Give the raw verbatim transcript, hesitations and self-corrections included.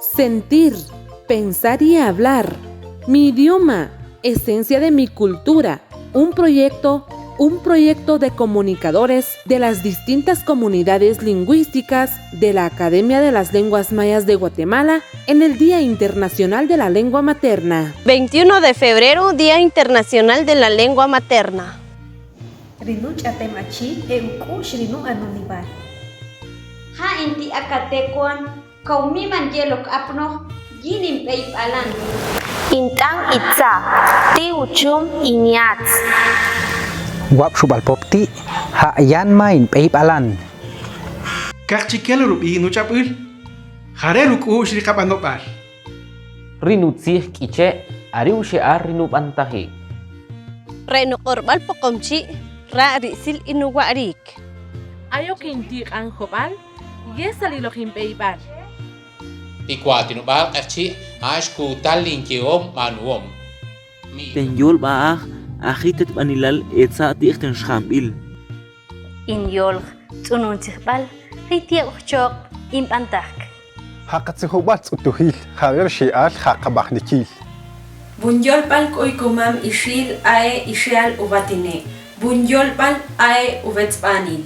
Sentir, pensar y hablar. Mi idioma, esencia de mi cultura. Un proyecto, un proyecto de comunicadores de las distintas comunidades lingüísticas de la Academia de las Lenguas Mayas de Guatemala en el Día Internacional de la Lengua Materna. Veintiuno de febrero, Día Internacional de la Lengua Materna. Ri nuch'atem achi e uk'u'x ri nu'anonib'al. Ja in ti' Acatecuan, kaw miman yelok apnoj yin in b'eyb'alan. In t'an Itza, ti' Uchum in yatz. Wab'xub'al Popti', ja' Yanma in b'eyb'alan. Kaqchikel rub'i nuch'ab'il, ja re' ruk'u'x ri qab'anob'al. Ri nutzij K'iche', a ri uxe'al ri nub'antajik. Re' nuq'orb'al Poqomchi', ra' ri sil in nuwa'rik. Ayok in ti' Q'anjob'al, yesaliloq in b'eyb'al. Ti' Watinub'al Q'eqchi', a xkutal in yehom b'anuhom. Ten yolb'a'aj, aji tetb'anilal etza' ti'j ten xjamb'il. In yolj Tz'ununtzijb'al, ri ti'ab' jchoq' in b'antajk. Ja qatzijub'al tz'utujil, ja re' rxe'al ja qab'ajnikil. Bunyolb'al k'uy komam ixil, a e ixe'al uwatine'. Bunyolb'al, a e uwetzb'anil.